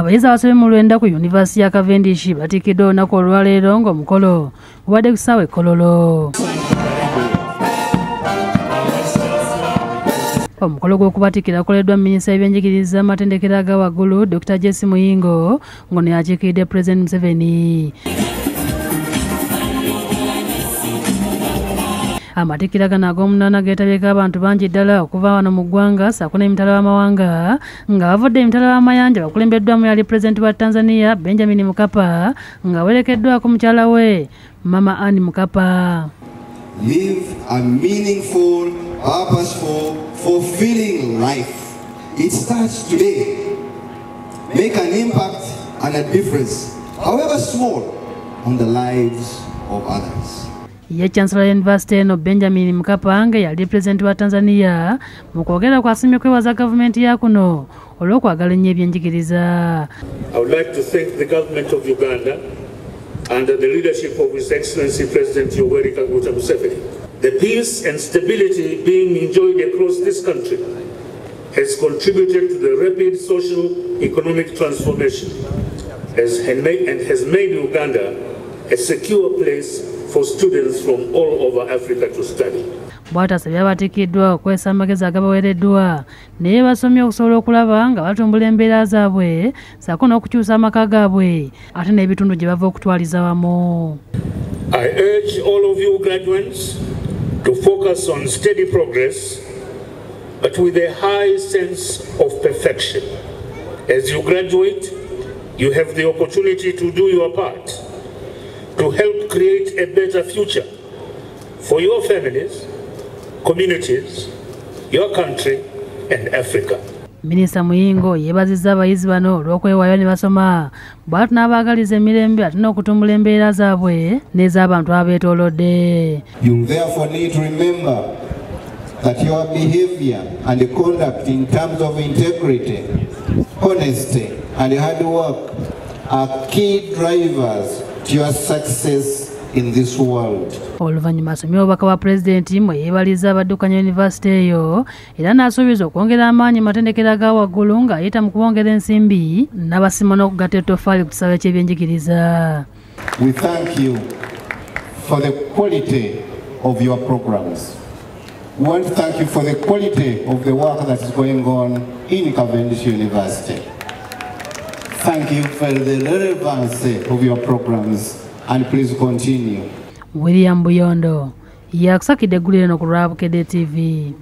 Abayizi abasomye mu lwenda ku Yunivasite ya Cavendish batikiddwa olunaku olwaleero ng'omukolo gubadde ku ssaawa e Kololo. Omukolo gw'okubatikkira gukoleddwa minisita w'ebyenjigiriza amatendekero aga waggulu Dr. Jesse Muyingo ng'ono yakiikiridde Pulezidenti Museveni. Amatikkira gano ag'omunaana geetabyeko abantu bangi ddala okuva wano mu ggwanga ssaako n'emitala w'amawanga nga bavudde emitala w'amayanja bakulembeddwamu yali pulezidenti wa Tanzania Benjamin Mkapa nga awerekeddwako mukyala we Mama Anne Mkapa. Live a meaningful, purposeful, fulfilling life. It starts today. Make an impact and a difference, however small, on the lives of others. Ye Chancellor University eno Benjamin Mkapa nga yali pulezidenti wa Tanzania mu kwogera kwasiimye kwebaza gavumenti ya kuno olw'okwagala ennyo ebyenjigiriza. I would like to thank the government of Uganda under the leadership of His Excellency President Yoweri Kaguta Museveni. The peace and stability being enjoyed across this country has contributed to the rapid social economic transformation and has made Uganda a secure place for students from all over Africa to study. Bw'ati asabye abatikkiddwa okwesa amagezi agabaweereddwa naye basomye okusobola okulaba nga batumbula embeera zaabwe ssaako n'okukyusa amaka gaabwe ate n'ebitundu gye bava okutwaliza wamu. I urge all of you graduates to focus on steady progress but with a high sense of perfection. As you graduate, you have the opportunity to do your part to help create a better future for your families, communities, your country, and Africa. Minisita Muyingo yeebazizza abayizi bano olw'okwewaayo ne basoma bw'ati n'abaagaliza emirembe ate n'okutumbula embeera zaabwe n'ez'abantu abeetoolodde. You therefore need to remember that your behavior and conduct in terms of integrity, honesty, and hard work are key drivers to your success in this world. Oluvannyuma asomye obubaka bwa pulezidenti mwe yeebaliza abaddukanya yunivasite eyo era n'asuubiza okwongera amaanyi mu matendekero aga waggulu ng'ayita mu kubongera ensimbi n'abasima n'okugatta ettoffaali ku kisaawe ky'ebyenjigiriza. We thank you for the quality of your programs. We want to thank you for the quality of the work that is going on in Cavendish University. Thank you for the relevancy of your programs and please continue. William Buyondo yakusakidde eggulire eno ku lwa Bukedde TV.